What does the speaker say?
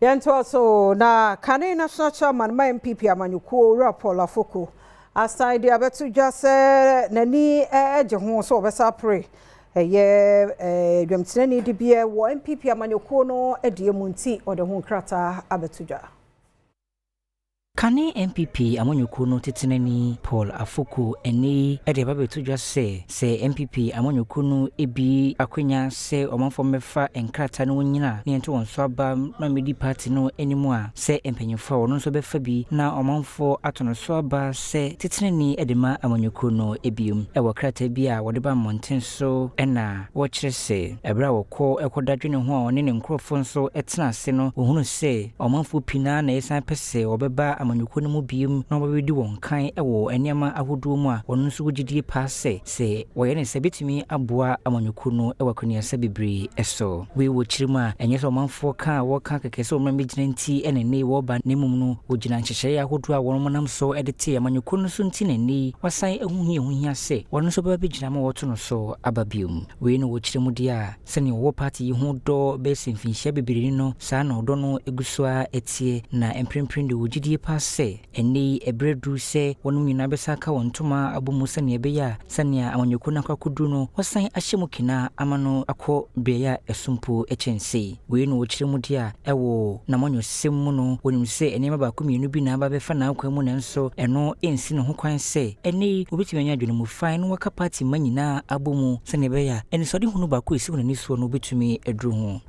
Yɛntoa so na kane National Chairman ma NPP amanyɔkuo, Owura Paul Afoko, asan de abɛto dwa sɛ n'ani gye ho sɛ ɔbɛsa apere ɛyɛ dwamtenani de bi wɔ NPP amanyɔkuo no adie mu, nti ɔde ho nkrataa abɛto dwa. Kane NPP amanyɔkuo no tetenani Paul Afoko ɛne ɛde aba bɛto dwa sɛ NPP amanyɔkuo no ebi akwanya sɛ ɔmanfoɔ mmɛfa nkrataa no nyina ne yɛnto wɔn so aba ma mmɛdi party no anim a, sɛ mpanyinfoɔ a wɔno nso bɛfa bi na ɔmanfoɔ ato no so aba sɛ tetenani ɛde ma amanyɔkuo no ebiom. Ɛwɔ krataa bi a wɔde ba mmɔnten so ɛna wɔkyerɛ sɛ ɛberɛ a wɔkɔ ɛkɔda dwene ho a ɔne ne nkurɔfoɔ nso ɛtena ase no, wɔhunu sɛ ɔmanfoɔ pii naa na ɛsan pɛ sɛ wɔbɛba amanyɔkuo no mu biom na wɔbɛdi wɔn kan wɔ nneɛma ahodoɔ mu a wɔno nso wɔgyidie paa sɛ wɔyɛ ne sɛ bɛtumi aboa amanyɔkuo no wɔ akɔneasa bebree so. Wei wɔ kyerɛ mu a, ɛnyɛ sɛ ɔmanfoɔ ka a wɔka kɛkɛ sɛ wɔmmra mmɛgyina nti ɛna nnɛ wɔreba, na mmom no wɔgyina nhyehyɛeɛ ahodoɔ a wɔn nam so de te amanyɔkuo no so nti na nnɛ yi wasan ahu hia ho hia sɛ wɔno nso bɛba bɛgyina ma wɔto no so aba biom. Wei no wɔ kyerɛ mu deɛ a, sɛnea wɔwɔ party yi ho dɔ bɛyɛ sɛ mfinhyia bebree no, saa na ɔdɔ no egu so a ɛteɛ, na mprempren de wɔgyidie paa sɛ ɛnnɛ yi ɛberɛ duru sɛ wɔnom nyinaa bɛsa aka wɔn ntoma abɔ mu, sɛnea ɛbɛyɛ a sɛnea amanyɔkuo no akɔ akɔduru no, wɔsan ahyɛ mu kena ama no akɔ beaeɛ a ɛso mpo kyɛnsee. Wei no wɔkyerɛ mu deɛ a, ɛwɔ n'amanyɔsɛm mu no, wɔnim sɛ nneɛma baako mmienu bi na aba bɛfa n'akwan mu, nanso ɛno ɛnsi ne ho kwan sɛ ɛnnɛ yi wɔbɛtumi anya adwene mu fan na wɔaka party ma nyinaa abɔ mu, sɛnea ɛbɛyɛ a anisoadehunu baako a ɛsi wɔn ani soɔ no wɔbɛtumi aduru ho.